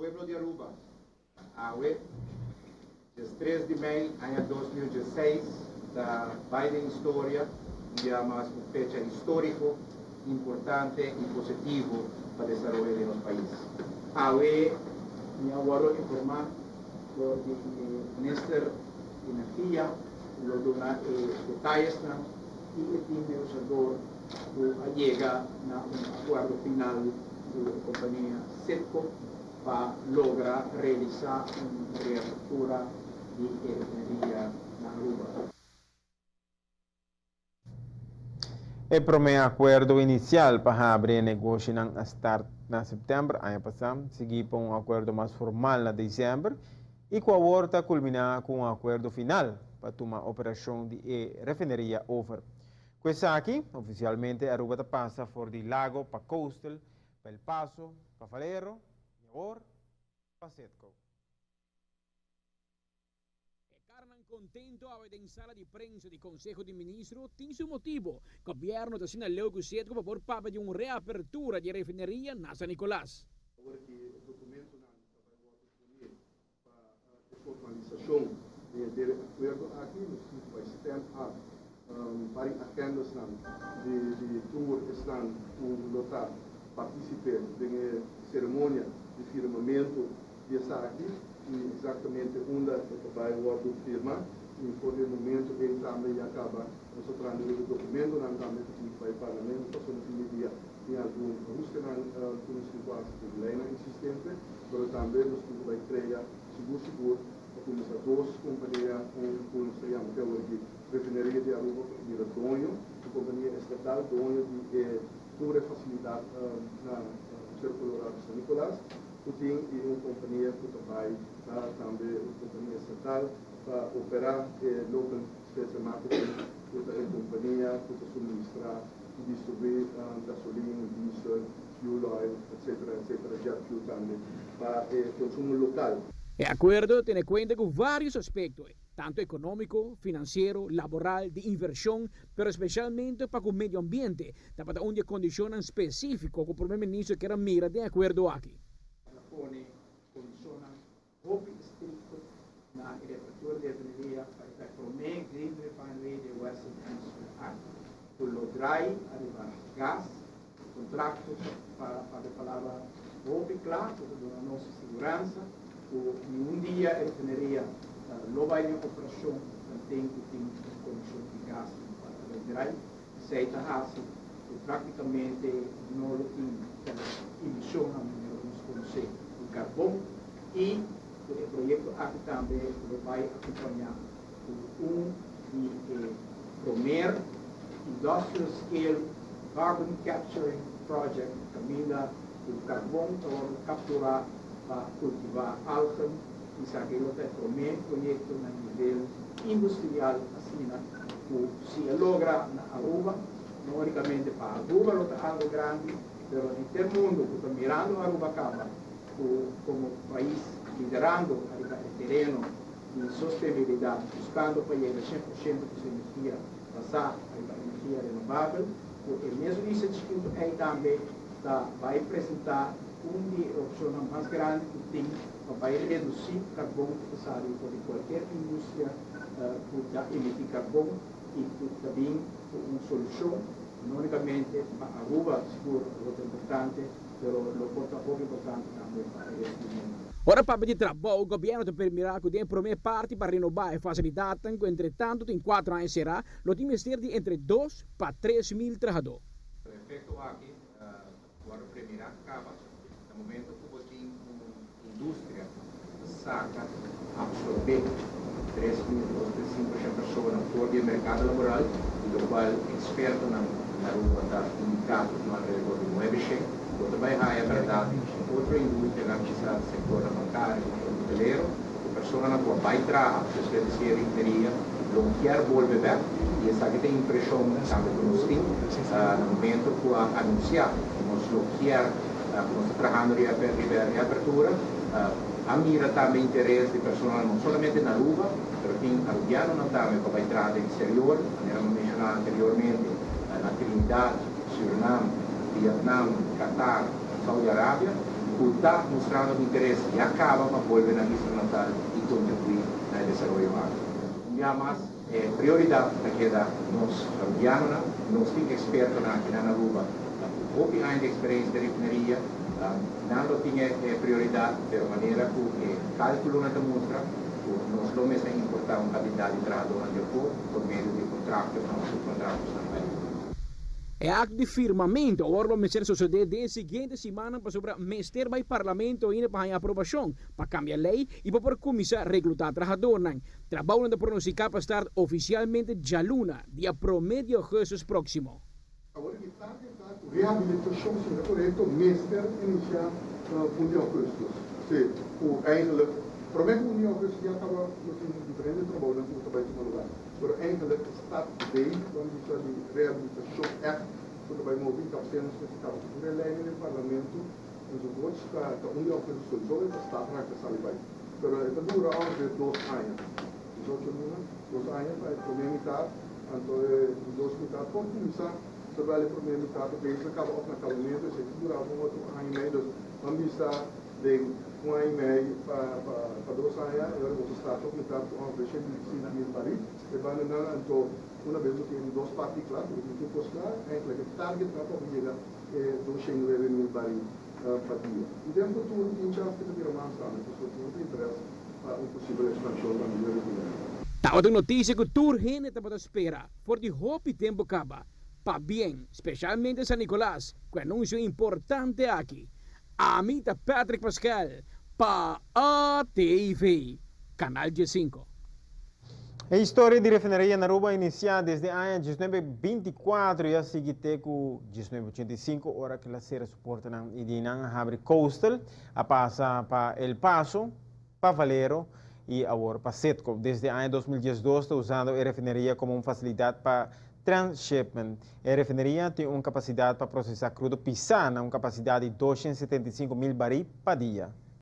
Pueblo di Aruba, awe, 13 di mei, aña 2016, ta bay den historia, un dia mas un fecha historico, importante y positivo pa desaroyo di nos pais. Awe, mi a wordo informa door di minister di Energia, lo duna e detayesnan y e team negociador cu a yega na un acuerdo final cu e compania Citgo pa logra realisa un reapertura di e refineria na Aruba. E prome acuerdo inicial pa habri e negoshinan a start na september aña pasa, sigui pa un acuerdo mas formal na december y cu awor ta culmina cu un acuerdo final pa tuma operacion di e refineria over. Cu esaki, oficialmente Aruba ta pasa for di Lago pa Coastal, pa El Paso, pa Valero y awor pa Citgo. E carnan contento awe den sala di prensa di Conseho di Ministro tin su motibo. Gobierno ta asina leu cu Citgo pa por papia di un reapertura di e refineria na San Nicolas. Awor ki e documentonan ta bay wordo pone pa e formalisacion di e acuerdo aki, nos tin cu bay stamp up vari agendasnan di tur esnan cu lo ta participe den e ceremonia di firmamento di esaki y exactamente unda e ta bay wordo firma, y for di e momento ey tambe ya caba nos ta trahando riba e documentonan tambe cu tin cu bay Parlamento pasobra na fin di dia tin algun ahustenan cu nos tin cu haci cu leynan existente, pero tambe nos tin cu bay crea sigur sigur pa cuminsa dos compania, un cu nos ta yama te awor di Refineria di Aruba cu ta bira doño, un compania estatal doño di e tur e facilidad na Cerro Colorado San Nicolas cu tin y un compania cu ta bay ta tambe un compania estatal pa opera e local special marketing cu ta e compania cu ta suministra y distribui gasolin, diesel, fuel oil, etcetera, etcetera, jet fuel tambe pa e consumo local. E acuerdo ta tene cuenta cu varios aspecto, tanto economico, financiero, laboral, di inversion, pero specialmente pa cu medio ambiente, tabata un di e condicionnan specifico cu Prome Minister kier a mira den e acuerdo aki. Ta pone condicionnan hopi estricto na e reapertura di refineria pa e ta e prome green refinery den Western Hemisphere aki, cu lo draai ariba gas, contracto pa papia palabra hopi cla cu ta duna nos siguransa cu ningun dia e refineria lo bay den operacion tanten cu tin un conexion di gas pa lo draai. Esey ta haci cu practicamente no lo tin emisionnan manera cu nos conoce di carbon y cu e proyecto aki tambe lo bay acompaña cu un di e promer industrial scale carbon capturing project caminda cu carbon ta wordo captura pa cultiva algen. Esaki lo ta e prome proyecto na nivel industrial asina cu si e logra na Aruba, no unicamente pa Aruba lo ta algo grandi, pero henter mundo cu ta mirando Aruba caba cu como pais liderando ariba e tereno di sostenibilidad, buscando pa yega 100% di su energia basa ariba energia renovabel, cu e mesun isla chikito ey tambe ta bay presenta un di e opcionnan mas grandi cu tin pa bay reduci carbon cu ta sali for di cualkier industria cu ta emiti carbon y cu ta bin cu un solucion no unicamente pa Aruba, sigur lo ta importante, pero lo por ta hopi importante tambe pa e resto di mundo. Ora papia di trabou, gobierno ta permira cu den e prome parti pa renoba e facilidadnan cu entre tanto tin cuatro aña cera, lo tin mester di entre dos pa 3000 trahador. E efecto aki ta wordo premira caba na momento cu bo tin un industria ta saca, absorbe 3000, dos, tres, cinco shen persona for di e mercado laboral, di locual expertonan na Aruba ta indica cu tin alrededor di 900. Bo ta bay haya berdad otro industrianan, kisas sectornan bancario of hotelero, cu personanan cu a bay traha despues di cierre refineria lo kier bolbe bek, y esaki ta e impresion tambe cu nos tin na momento cu a anuncia cu nos lo kier, cu nos ta trahando riba e reapertura. A mira tambe interes di personanan no solamente na Aruba, pero tin arubianonan tambe pa bay traha den exterior, manera mi a menciona anteriormente, na Trinidad, Surinam, Vietnam, Qatar, Saudi Arabia. ku ta mustrando interes ya kaba pa bolbe na isla natal i kontribuí na e desaroyo aki. Un bia mas, e prioridat ta keda nos arubianonan. Nos tin ekspertonan aki na Aruba ku hopi aña di eksperensia den refineria. Nan lo tin e prioridat, pero manera ku e kalkulonan ta mustra ku nos lo mester importá un kantidat di trahadónan di afó por medio di kontractornan òf subkontractorsnan pa e. E akto di firmamentu awor lo mester sosodé den e siguiente simannan pasobra mester bai Parlamento ainda pa haña aprobashon pa kambia lei i pa por kuminsá reklutá trahadónan. Trabounan ta pronostiká pa start ofisialmente djaluna, dia promé di ougùstùs próksimo. Awor e target ta ku rehabilitashon si ta korekto mester inisiá un di ougùstùs. Si, ku eigenlijk promé ku un di ougùstùs ya kaba lo tin diferente trabounan ku ta bai tuma lugá. Pero eigenlijk e start date ban bisa di rehabilitashon ègt ku ta bai movi i kapsel nos mester kaba ku tur e leinan den parlamento enzovoorts ta ta un di ougùstùs sowieso e ta start raak ta sali bai. Pero e ta dura ongeveer dos aña. 18 luna, dos aña pa e promé mitar, anto e di dos mitar por kuminsá, terwijl e promé mitar ta bezig kaba òf na kabamentu, esei ta dura un otro aña i mei, dus ban bisa den un aña i mei pa pa dos aña e ora bo ta start òf mitar ku ongeveer 125 mil barí. E bandanan anto una bes bo tin e di dos parti kla, ku bo tin tur kos kla, eindelijk e target ta pa bo yega e 209 mil barí pa dia. I den futuro tin chans ku ta bira mas grandi, pasobra tin hopi interes. Pa un posibel ekspanshon pa medio di gobièrnu. Tabata un notisia ku tur hende tabata spera for di hopi tempu kaba. Pabien, speshalmente San Nicolas, ku e anunsio importante aki. Ami ta Patrick Pascal pa ATV, Canal 15. E historia di refineria na Aruba a inicia desde aña 1924 y a sigui te cu 1985 ora cu el a cera su portanan y di nan a habri Coastal, a pasa pa El Paso, pa Valero y awor pa Citgo. Desde aña 2012 ta usando e refineria como un facilidad pa transshipment. E refineria tin un capacidad pa procesa crudo pisa na un capacidad di 275 mil bari pa dia.